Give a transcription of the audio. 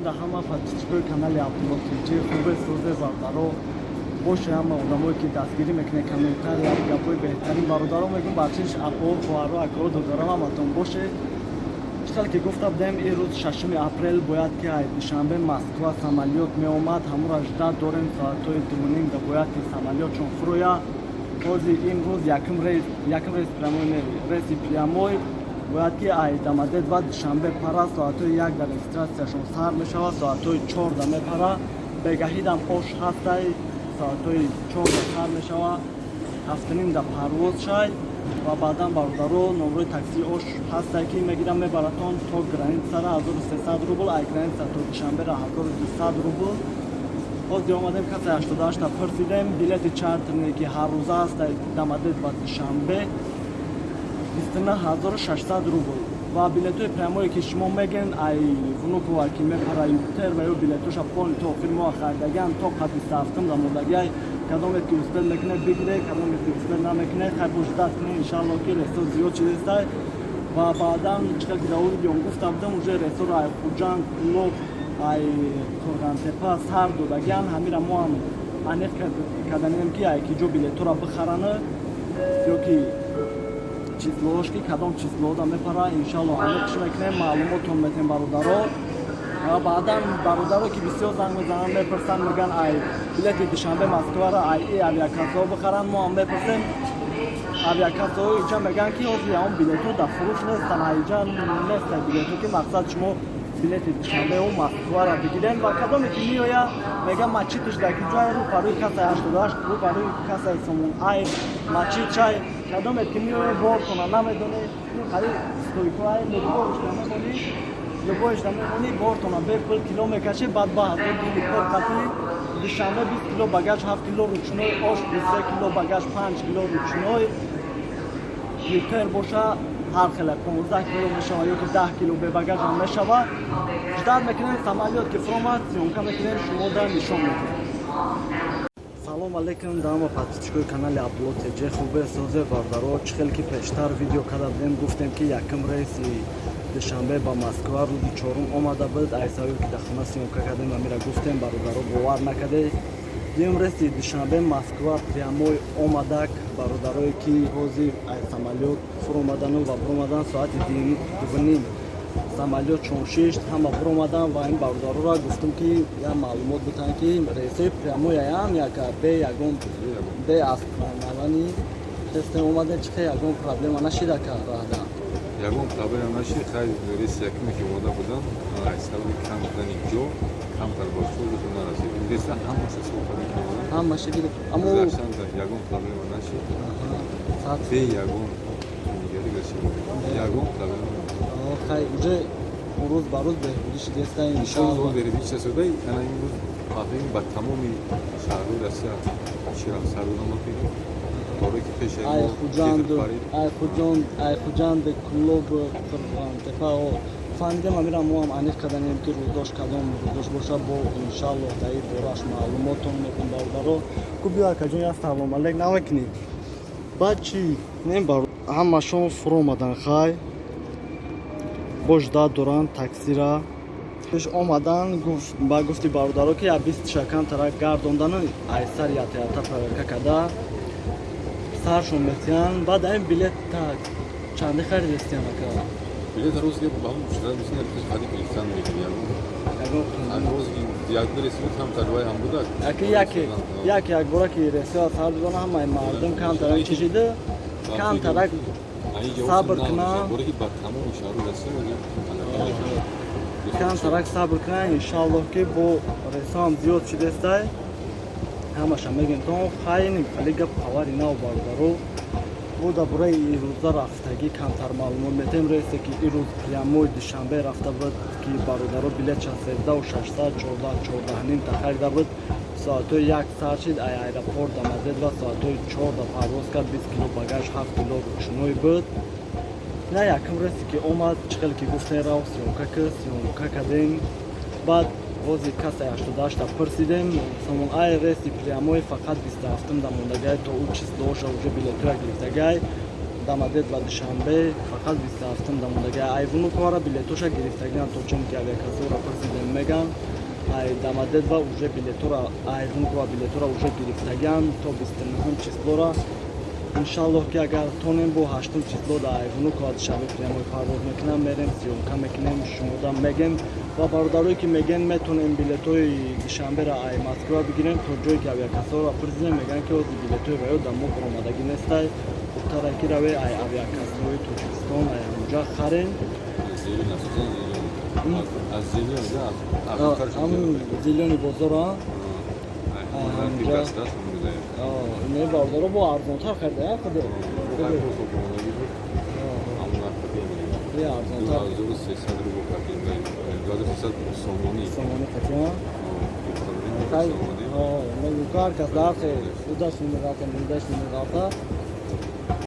Алейкум да ҳама подписчикои канали Абдулло ТЖ. Хубе, созе, бародаро? Боше, ҳама одамое ки дастгирӣ мекунед, комментария, гапҳои беҳтарин, бародаро, мегӯм, бахшиш, апо, хоҳаро, акаро, додарам, ҳаматон боше. Чӣ хел ки гуфта будем, ин рӯз, 6 апрел, бояд ки ай Душанбе Москва самолёт меомад. Ҳамура ждать дорем, соатҳои 2:30 да бояд ки самолётшон фуроя. Ҳозир имрӯз якум рейс, якум рейс прямой, рейси прямой бояд ки ай Домодедово Душанбе пара. Соатҳои 1 дар регистрацияшон сар мешавад, соатҳои 4 да мепара. Бегаҳидам ош ҳастай, соатҳои 4 да сар мешавад, 7:30 да парвоз шай. Ва баъдан, бародаро, номрои таксии ош ҳастай, ки мегирам, мебаратон то границара, 1300 рубл, ай граница то Душанбера 1200 рубл. Ҳозир омадем, кассаи 88-та пурсидем. Билети чартерне, ки ҳаррӯза аст, Домодедово Душанбе 29 600 рубл ва билетҳои прямое, ки шумо мегӯен, ай Внуково ки мепара, ЮТэйр ва ё билетоша полный то охири моҳ харидагиан, то қа 27-м да мондагиай. Кадомет ки успеть мекунед, бигире, кадомет ки успеть намекунед, хай, бо ждать кунед. Иншалло, ки рейсо зиёд шидестай. Ва баъдан, чӣ хел ки дар видеом гуфта будам, уже рейсоро ай Хуҷанд, Кулоб, ай Қурғантепа сар додагиан. Ҳамира мо ҳам аниқ карданем, ки ай ки ҷо билетҳоро бихаранд ё ки числош, ки кадом числода мепара. Иншалло, аниқш мекунем, маълумотон метем, бародаро. Ва баъдан, бародаро, ки бисёр занг мезананд, мепурсанд, мегӯянд, ай билети Душанбе Москваро ай и авиакассаҳо бихаранд. Мо ҳам мепурсем авиакассаҳо, иҷа мегӯянд, ки ҳозир он билетҳо дар фурӯш нестанд, айҷа нестанд билетҳо, ки мақсад шумо билети Душанбеу Москваро бигирен. Ва кадоме ки меояд, мегӯяд, мачитш дар ки ҷой, рӯ парои кассаи 88, рӯ парои кассаи Сомон Айр мачит чай. Кадоме ки меояд, бортона намедонед, хари стойкоай, любоишда мемонӣ, любоишда мемонӣ, бортона бепул кило мекашӣ. Баъд ба ҳазор рубли пур қатӣ Душанбе 20 кило багаж, 7 кило ручной, ош 23 кило багаж, 5 кило ручной. ЮТэйр боша, ҳар хеле 15 кило мешава ё ки 10 кило бебагажам мешава. Ждать мекунем, самолёт ки фуромад, съёмка мекунем, шумо да нишон медиҳем. Салом алейкум да ҳама подписчикои канали Абдулло ТЖ. Хубе, созе, бародаро? Чӣ хел ки пештар видео карда будем, гуфтем, ки якум рейси Душанбе ба Москва рӯзи чорум омада буд. Ай сабабе ки дар хона съёмка кардем, амира гуфтем, бародаро, бовар накарде. Дуюм рейси Душанбе Москва прямой омадак, бародарое, ки ҳозир ай самолёт фуромадану ва буромадан. Соати 2:30 самолёт чон шишт, ҳама буромадан. Ва ин бародароро гуфтем, ки як маълумот бутанд, ки рейсои прямой аям як бе ягон бе остановкани тестем омадем. Чӣ хел, ягон проблема нашида ка раҳда? Ягон проблема нашид. Хай, рейси якуме ки омода будан, ай сабаби кам будани ҷо камтар бо шуд, нарасид. Ин рейса ҳамаша соб кардан ки омадан. Ҳамаша гирифт, аммо гузаштан ягон проблема нашид, бе ягон нигари гашид, ягон проблема. Хай, уже рӯз ба рӯз беҳбудӣ шидеста. Иншоалло, беҳбудӣ шуда. Ана имрӯз тақрибан ба тамоми шаҳрҳои Россия чирам сардона мекунем, боре ки пеш ай Хуҷанд, ай Хуҷанд, ай Хуҷанд, Кулоб, Қурғонтепа фаҳмидем. Амира мо ҳам аниқ карданем, ки рӯздош кадом рӯздош боша. Бо иншаллоҳ дар ин бораш маълумотон мекун, бародаро. Ку биё, акаҷон, як салом алейк намекунӣ? Баъд чӣ нем, бар ҳамашон фуромадан. Хай, бо ждать доранд таксира. Пеш омадан, ба гуфти бародаро, ки я 20 шакан тарак гардондану айсар ята проверка карда саршон метиҳанд. Баъд ин билет так чанде харидестиям, ака? Билет рӯз ки ба ҳам шуда бисёр хади гирифтан мегирӣ, ягон рӯз як рейс буд, ҳам тарвай ҳам буда. Яке яке яке як бора ки рейсҳо сар додана, ҳамаи мардум камтарак чишида, камтарак сабр кунанд. Боре ки ба тамоми шаҳрҳои Россия. Камтарак сабр кунанд, иншаллоҳ, ки бо рейсҳоам зиёд шидестай, ҳамаша мегем то хайним. Хали гап хабари нав, бародаро. Бо дар бораи ирӯза рафтагӣ камтар маълумот метем. Рейсе ки ирӯз прямой Душанбе рафта буд, ки бародаро билетша 13 600, 14, 14:30 та харида буд, соатҳои 1 сар шид ай аэропорт Домодедово, соатҳои 4 да парвоз кард, 20 кило багаж, 7 кило ручной буд. На якум рейсе ки омад, чӣ хеле ки гуфтем, рафт, съёмка ки съёмка кардем. Баъд ҳозир кассаи 88-та пурсидем, Сомон Айр рейси прямой фақат 27-м да мондагай, то ӯ числоша уже билетҳоя гирифтагай. Домодедово, Душанбе фақат 27-м да мондагиай. Ай Внуковара билетоша гирифтагиан, то чон ки авиакассаро пурсидем, меган, ай Домодедово уже билетора, ай Внуково билетора уже гирифтагиан то 29 числора. Иншаллоҳ, ки агар тонем, бо 8 число да ай Внуково, Душанбе прямой парвоз мекунам, мерем, съёмка мекунем, шумода мегем. Ва бародарое ки мегӯянд, метонем билетҳои Душанберо ай Москва бигирем, то ҷое ки авиакассаро пурсидем, мегӯянд, ки ҳозир билетҳои ваё дар мо баромадагӣ нестай, хубтара ки раве ай авиакассаҳои Тоҷикистон, ай ҳамонҷа харем. Ҳамун зелёный бозора не, бародаро, бо арзонтар харида худ арзонтар. Сомонӣ қатиа ҳар кас нархи удаш меғалта, мудаш меғалта.